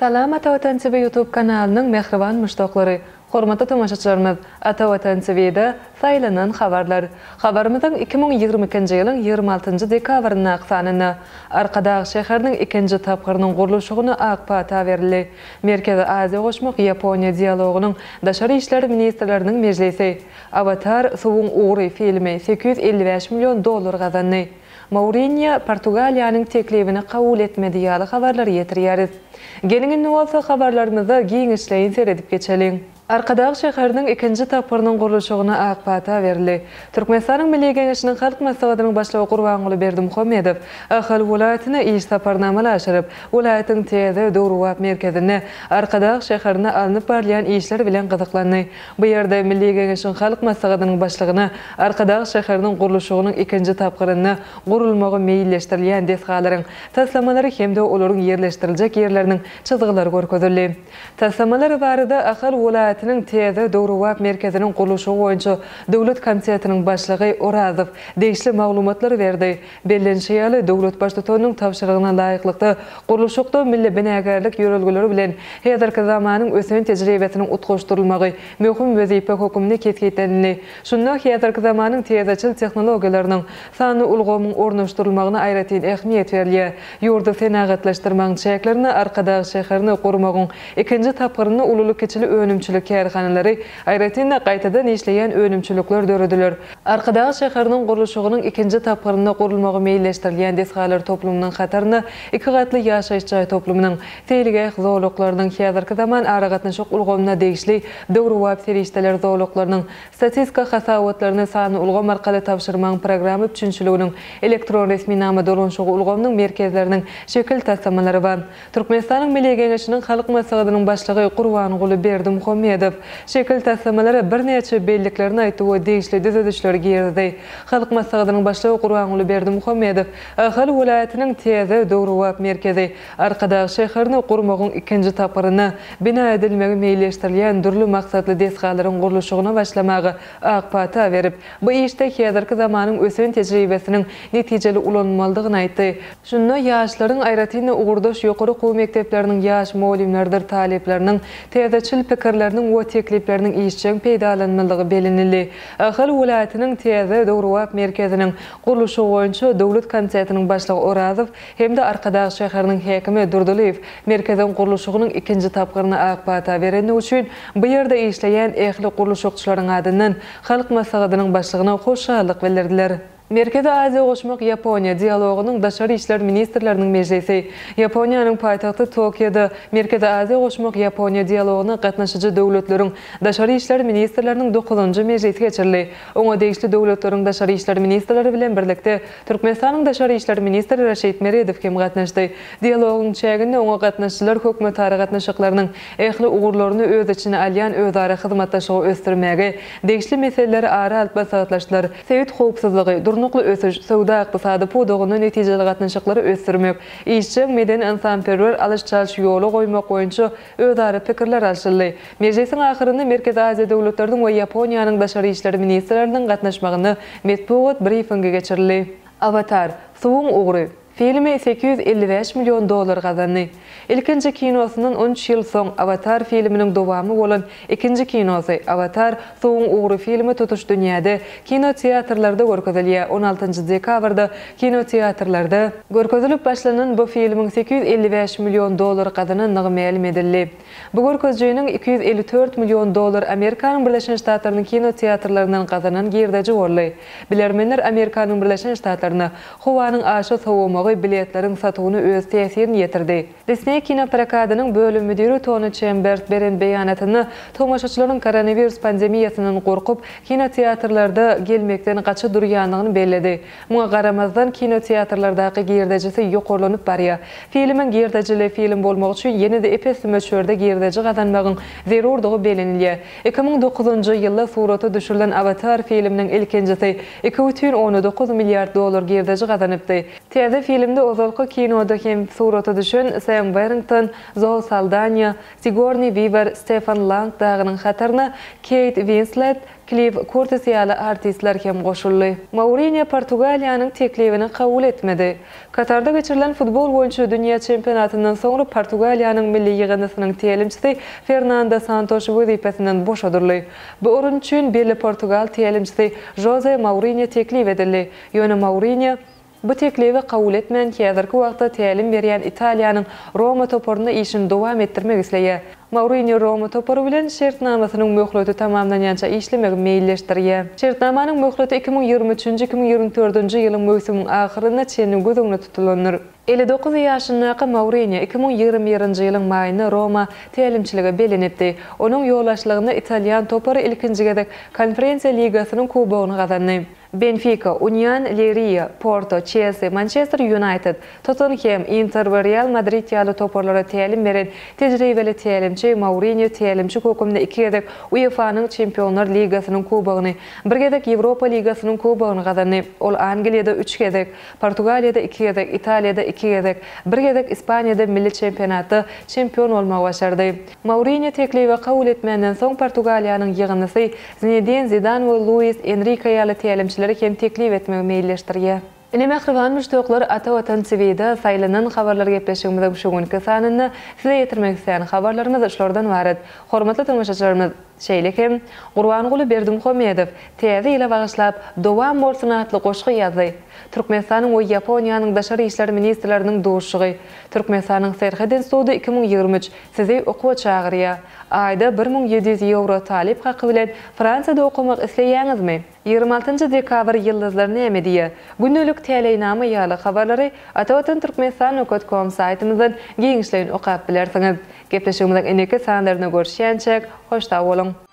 Salam Ata Watan TV YouTube kanalynyň mähriban muşdaklary! Hormatly tomaşaçylarymyz, Ata Watan TV-de Saýlanan habarlar. Habarymyzyň 2022-nji ýylyň 26-njy dekabryndaky sanynda Arkadag şäheriniň ikinji tapgyrynyň gurluşygyna ak pata berildi. Merkezi Aziýa goşmak Ýaponiýa dialogynyň daşary işler ministrleriniň mejlisi. Awatar, Suwuň ugry filmi 855 million dollar gazandy. Mourinýo Portugaliýanyň teklibini kabul etmedi ýaly habarlary ýetirýäris. Geliň indi bolsa habarlarymyza giňişleýin seredip geçeliň. Arkadag şäheriniň ikinji tapgyrynyň gurluşygyna ak pata berildi. Türkmenistanyň Milli Geňeşiniň Halk Maslahatynyň Başlygy Gurbanguly Berdimuhamedow Ahal welaýatyna iş saparyny amala aşyryp, welaýatyň täze, döwrebap merkezinde, Arkadag şäherinde alnyp barylýan işler bilen gyzyklandy. Bu ýerde Milli Geňeşiň Halk Maslahatynyň Başlygyna Arkadag şäheriniň gurluşygynyň ikinji tapgyrynda gurulmagy meýilleşdirilýän desgalaryň taslamalary hem-de olaryň ýerleşdiriljek ýerleriniň çyzgylary görkezildi. Taslamalar barada Ahal welaýatynyň täze döwrebap merkeziniň gurluşygy boýunça döwlet komitetiniň başlygy Orazow degişli maglumatlary berdi. Bellenişi ýaly, döwlet Baştutanynyň tabşyrygyna laýyklykda, gurluşykda milli binagärlik ýörelgeleri bilen häzirki zamanyň ösen tejribesiniň utgaşdyrylmagy möhüm wezipe hökmünde kesgitlenildi. Şunda häzirki zamanyň täzeçil tehnologiýalarynyň, sanly ulgamyň ornaşdyrylmagyna aýratyn ähmiýet berilýär. Ýurdy senagatlaşdyrmagyň çäklerinde Arkadag şäherini gurmagyň ikinji tapgyrynda ululy-kiçili önümçilik kärhanalary, aýratyn-da, gaýtadan işleýän önümçilikler dörediler. Arkadag şäheriniň gurluşygynyň ikinji tapgyrynda gurulmagy meýilleşdirilýän desgalar toplumynyň hatarynda iki gatly ýaşaýyş jaý toplumynyň, seýilgäh zolaklarynyň, häzirki zaman aragatnaşyk ulgamyna degişli döwrebap serişdeler zolaklarynyň, statistika hasabatlaryny sanly ulgam arkaly tabşyrmagyň programma üpjünçiliginiň, elektron resminama dolanyşygy ulgamynyň merkezleriniň şekil taslamalary bar. Türkmenistanyň Milli Geňeşiniň Halk Maslahatynyň Başlygy Gurbanguly Berdimuhamedow şekil taslamalara birnäçe belliklerini aýtdy we degişli düzedişleri girizdi. Halk Maslahatynyň Başlygy Gurbanguly Berdimuhamedow Ahal welaýatynyň täze döwrebap merkezi, Arkadag şäherini gurmagyň ikinji tapgyrynda bina edilmegi meýilleşdirilýän dürli maksatly desgalaryň gurluşygyna başlamaga ak pata berip, bu işde häzirki zamanyň ösen tejribesiniň netijeli ulanylmalydygyny aýtdy. Şunda ýaşlaryň, aýratyn-da, ugurdaş ýokary okuw mekdepleriniň ýaş mugallymlarydyr talyplarynyň täzeçil pikirleriniň we teklipleriniň işjeň peýdalanmalydygy bellenildi. Ahal welaýatynyň täze döwrebap merkeziniň gurluşygy boýunça döwlet komitetiniň başlygy Orazow hem-de Arkadag şäheriniň häkimi Durdylyýew merkeziň gurluşygynyň ikinji tapgyryna ak pata berendigi üçin bu ýerde işleýän ähli gurluşykçylaryň adyndan Halk Maslahatynyň Başlygyna hoşallyk bildirdiler. Merkezi Aziýa goşmak Ýaponiýa dialogynyň daşary işler ministrleriniň mejlisi Ýaponiýanyň paýtagty Tokioda Merkezi Aziýa goşmak Ýaponiýa dialogyna gatnaşyjy döwletleriň daşary işler ministrleriniň dokuzynjy mejlisi geçirildi. Oňa degişli döwletleriň daşary işler ministrleri bilen birlikde Türkmenistanyň daşary işler ministri Raşid Meredow hem gatnaşdy. Dialogyň çäginde oňa gatnaşyjylar hökümetara gatnaşyklarynyň ähli ugurlaryny öz içine alýan özara hyzmatdaşlygy ösdürmäge degişli meseleleri ara alyp maslahatlaşdylar. Sebit howpsuzlygy, durnukly ösüş, söwda-ykdysady pudagynda netijeli gatnaşyklary ösdürmek, işjeň medeni-ynsanperwer alyş-çalşy ýola goýmak boýunça özara pikirler alşyldy. Mejlisiň ahyrynda Merkezi Aziýa döwletleriniň we Ýaponiýanyň daşary işler ministrleriniň gatnaşmagynda metbugat brifingi geçirildi. Awatar, Suwuň ugry. Filmi 855 million dollar gazandy. Ilkinji kinosyndan 13 ýyl soň Awatar filminiň dowamy bolan ikinji kinosy, Awatar, Suwuň ugry filmi tutuş dünýäde kinoteatrlarda görkezilýär. 16-njy dekabrda kinoteatrlarda görkezilip başlanan bu filmiň 855 million dollar gazanandygy mälim edildi. Bu görkezijiniň 254 million dollar Amerikanyň Birleşen Ştatlarynyň kinoteatrlaryndan gazanan girdeji boldy. Bilermenler Amerikanyň Birleşen Ştatlarynda howanyň aşa sowamagy biletleriň satuwyna öz täsirini ýetirdi. Disney kinoprokadynyň bölüm müdiri Toni Çembers beren beýanatynda tomaşaçylaryň koronawirus pandemiýasyndan gorkup, kinoteatrlarda gelmekden gaça durýandygyny belledi. Muňa garamazdan, kinoteatrlardaky girdejisi ýokarlanyp barýar. Filmiň girdejili film bolmagy üçin ýene-de ep-esli möçberde girdeji gazanmagyň zerurdygy bellenilýär. 2009-njy ýylda surata düşürilen Awatar filminiň ilkinjisi 2,9 milliard dollar girdeji gazanypdy. Täze. filmde ozalky kinoda hem surata düşen Sem Werrington, Zo Saldanýa, Sigorni Wiwer, Stefan Lang dagynyň hataryna Keýt Winslet, Kliw Kurtis ýaly artistler hem goşuldy. Mourinýo Portugaliýanyň teklibini kabul etmedi. Katarda geçirilen futbol boýunça dünýä çempionatyndan soňra Portugaliýanyň milli ýygyndysynyň tälimçisi Fernando Santoş wezipesinden boşadyldy. Bu orun üçin belli portugal tälimçisi Žoze Mourinýo teklip edildi. Ýöne Mourinýo bu teklibi kabul etmän, häzirki wagtda tälim berýän Italiýanyň Roma toparynda işini dowam etdirmek isleýär. Mourinýo Roma topary bilen şertnamasynyň möhleti tamamlanýança işlemegi meýilleşdirýär. Şertnamanyň möhleti 2023-nji, 2024-nji ýylyň möwsümiň ahyryna çenli göz öňünde tutulandyr. 59 ýaşyndaky Mourinýo 2021-nji ýylyň maýynda Roma tälimçilige bellenipdi. Onuň ýolbaşçylygynda italýan topary ilkinji gezek Konferensiýa ligasynyň kubogyny gazandy. Benfika, Union Leýriýa, Porto, Çelsi, Mançester Ýunaýted, Tottenhem, Inter we Real Madrid ýaly toparlara tälim beren tejribeli tälimçi Mourinýo tälimçi hökmünde iki gezek UEFA-nyň Çempionlar ligasynyň kubogyny, bir gezek Ýewropa ligasynyň kubogyny gazandy. Ol Angliýada üç gezek, Portugaliýada iki gezek, Italiýada iki gezek, bir gezek Ispaniýada milli çempionatda çempion bolmagy başardy. Mourinýo teklibi kabul etmänden soň Portugaliýanyň ýygyndysy Zinedin Zidan we Luis Enrike ýaly tälimçileri hem teklip etmegi meýilleşdirýär. Ine mähriban muşdaklar Ata Watan TVda saýlanan habarlar gepleşigimiziň şu günki sanynda size ýetirmek islän habarlarymyz şulardan ybarat. Hormatly tomaşaçylarymyz! Şeýle hem, Gurbanguly Berdimuhamedow Täze ýyla bagyşlap Dowam bolsun atly goşgy ýazdy. Türkmenistanyň we Ýaponiýanyň daşary işler ministrleriniň duşuşygy. Türkmenistanyň Serhet instituty 2023 sizi okuwa çagyrýar. Aýda 1700 ýewro talyp haky bilen Fransiýada okamak isleýäňizmi? 26 dekabr Ýyldyzlar näme diýýär? Gündelik täleýnama ýaly habarlary Atavatan Türkmenistan nokat kom saýtymyzdan giňişleýin okap bilersiňiz. Gepleşigimiziň indiki sanlarynda görüşýänçäk, hoş sag boluň!